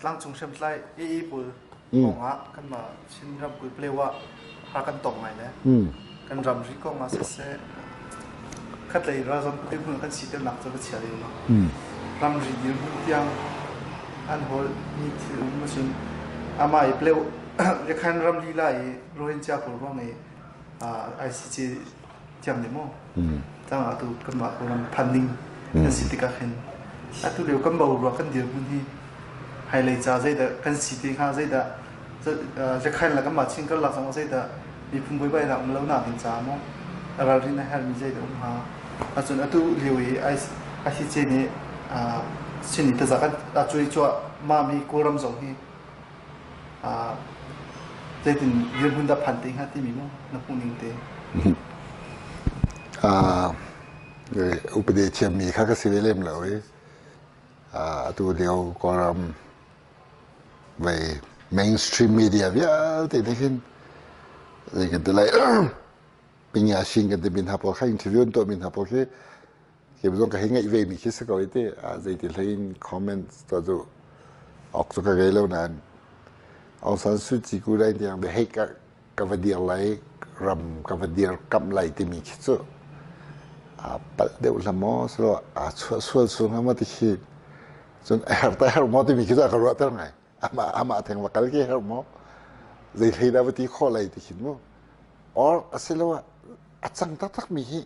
Tlangcung hriamtlai AA pawl kongah kanmah Chin ramkulh Palewa har kan tong ngai le kan ramri kongah siseh khatlei ralzam dirhmun kan siternak cu va chia lio ramri dirhmun tiang an hawl mi thil um ahcun amah i Palewa Yakhan ram lila i Rohingya pawl ruang i ICJ thiam ne maw tang atu kanmah Kawlram phan ding kan si tikah khin atu lio kan boruak kan dirhmun hi hailei ca zeidah kan si te hnga, zeidah Zakhain le kanmah Chin karlak zong zeidah miphun buaibainak um lo nak ding caah maw ralrin a herhmi zeidah um hnga? Ahcun atu lio i ICJ nih Chin i taza kan cuai cuahmah mi Kawlram zong hi zeitin dirhmun dah phan te hnga timi maw na hmuh ning te? Upadi thiammi kha ka si ve lem lo i atu lio Kawlram vei mainstream media vialte nih hin zei kan ti lai, pinya shin kan timi hna pawl kha, interview an tuahmi hna pawl khi khi zong ka hei ngaih ve mi khi si ko i ti zeiti hlei in comments to cu ok cu ka ngei lo nain Aung San Suu Kyi ku lai tiang the hei ka ka va dir lai, ram ka va dir kamh lai timi khi cu aa palh deuh hlah maw, silo aa chuah sual sual hnga maw ti khi, cun a herh ta herh maw timi khi cu a ka ruahter ngai. Amah theng va kal khi herh maw, zei hlei dah va ti khawh lai ti khin mu, or asiloah a cang taktak mi hi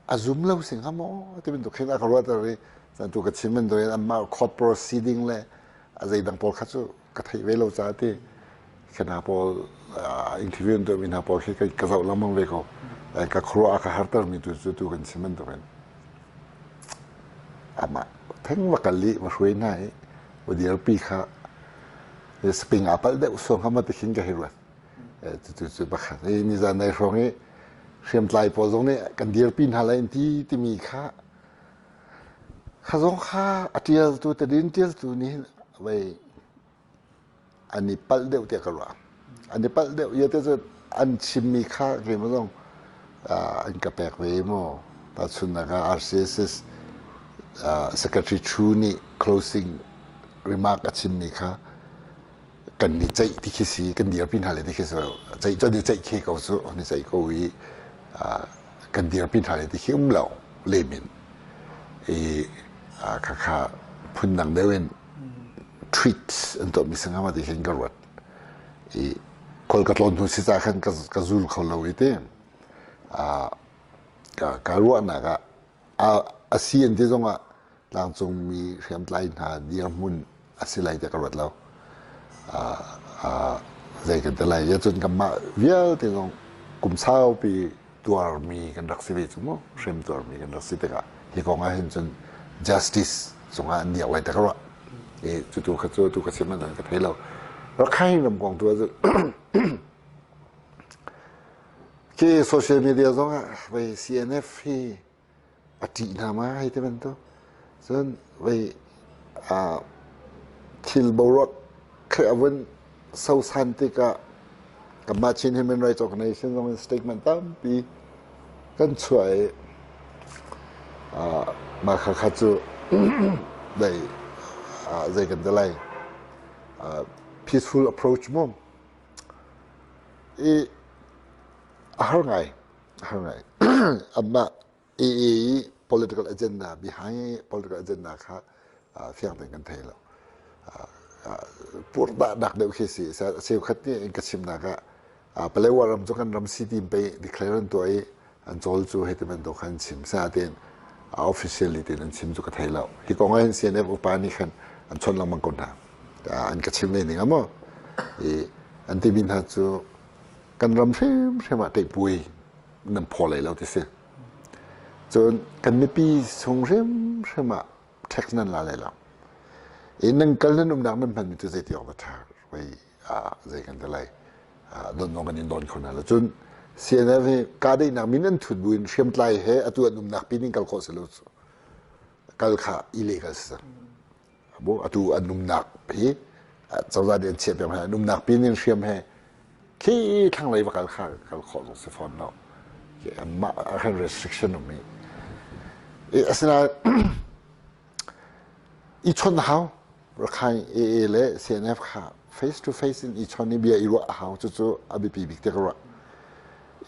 a zum lo si hnga maw ti bantuk khin a ka ruahter i cun tu ka chim bantukin anmah court proceeding le a zeidang pawl kha cu ka theih ve lo caah ti hna pawl interview an tuahmi hna pawl khi ka zoh lengmang ve ko. Ka khuaruah a ka hartermi tu cu tu kan chim bantukin amah theng va kal i va hruai hna i va dirpi kha spring aa palh deuh suang kha ma ti khin ka hei ruat. Cucu cu pakhat hi nizan nai hrawng i hriamtlai pawl zong nih kan dirpi hna lai ti timi kha kha zong kha a ṭialtu tadin ṭialtu nih vei an i palh deuh tiah ka ruah. An i palh deuh ia te cu an chimmi kha keimah zong an ka pek ve maw. Tahchunhnak ah RCSS Secretary Chu nih closing remark a chimmi kha kan i ceih ti khi si, kan dirpi hna le ti khi si, ceih cu an i ceih khi ko cu, an i ceih ko i kan dirpi hna le ti khi um lo lem in i khakha phundang deuh in tweets an tuahmi si hnga ma ti khin ka ruat i khual ka tlawn hnu si ca khan ka zul kho lo i ti ka ruahnak ah a si an ti zongah tlangcungmi hriamtlai hna dirhmun a si lai tiah ka ruat lo. Zei kan ti lai ya cun kanmah vialte zong kum saupi tuarmi kan rak si ve cu mu, hrem tuarmi kan rak si tikah hi kong ah hin cun justice cungah an diak lai tiah ka ruah. E cu tu kha cu tu ka chim an ka thei lo. Rakhine ram kong tu ah khi social media zong ah vei CNF hi a ṭih hna ma hei ti bantuk. Cun vei thil boruak khi a vun sosan tikah kanmah Chin Human Rights Organization zong in statement tampi kan chuah i mah khakha cu dei zei kan ti lai, peaceful approach mu i a har ngai. Anmah AA i political agenda behind political agenda kha fiang tein kan thei lo. Purhdahnak deuh khi si. Cheukhat nih in ka chimnak ah Palewa ram cu kan ram si ti pei declare an tuah i an cawl cu hei ti bantuk khan chim. Sinain officially tein an chim cu ka thei lo. Hi kong ah hin CNF upa nih khan an chawnh lengmang ko hna. An ka chim ve ning a maw? I an timi hna cu kan ram hrimhrim ah teihpui nan phaw lai lo ti si. Cun kan mipi chung hrimhrim ah tax nan la lai lo. I nan kal nan umnak nan hmanmi cu zeiti awk a ṭha wei zei kan ti lai, don zong kan in don kho hna lo. Cun CNF hi kahdaihnak min an thut buin hriamtlai he atu an umnak pin in kal khawh si lo, kal kha illegal si cang. Atu an umnak hi cozah nih an chiah piak an umnak pin in hriam he khi thlanglei va kal kha kal khawh zong si fawn lo. Anmah khan restriction um i asinain i chawnh hau. Rakhine AA le CNF kha face to face in i chon i bia i ruah a hau. Cucu a biapi bik te ka ruah.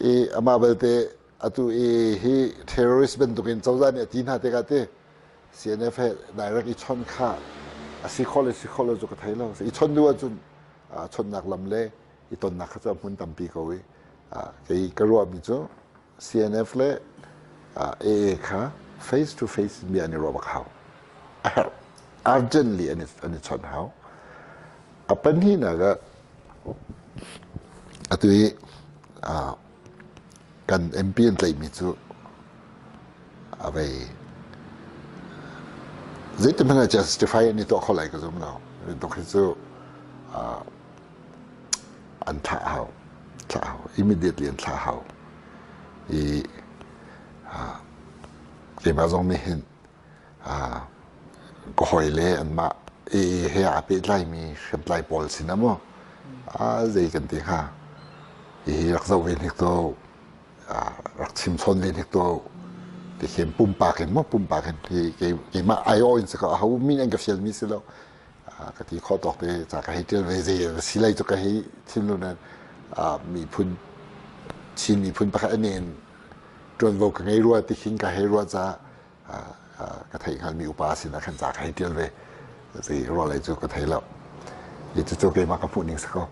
I amah belte atu i hi terrorist bantukin cozah nih a ti hna tikah te CNF he direct i chon kha a si khawh le si khawh lo cu ka thei lo. I chon duh ahcun chonnak lam le i tonnak kha cu a hmun tampi ko i kei ka ruahmi cu CNF le AA kha face to face bia an i ruah bak hau. A herh. Urgently an i chawnh hau. A pahnihnak ah atu hi kan MP an tlaihmi cu a vei zeitin hmanh ah justify an i tuah kho lai ka zum lo. Tuk hi cu an thlah hau thlah hau immediately an thlah hau i keimah zong nih hin ka hawi le anmah i he aa pehtlaimi hriamtlai pawl sin ah maw zei kan ti hnga hihi rak zoh ve hnik to rak chim chawn ve hnik to ti khin pumpak in maw pumpak in keimah aiawh in si ko aho min an ka fialmi si lo ka ti khawh tawk te ca ka hei ṭial ve zei si lei cu ka hei thinlung in miphun Chin miphun pakhat an in ṭuanvo ka ngei rua ti khin ka hei ruah caah ka theih hngalmi upa sinah khan ca ka hei ṭial ve zei ruah lei cu ka thei lo. Hi cucu keimah ka hmuh ning si ko.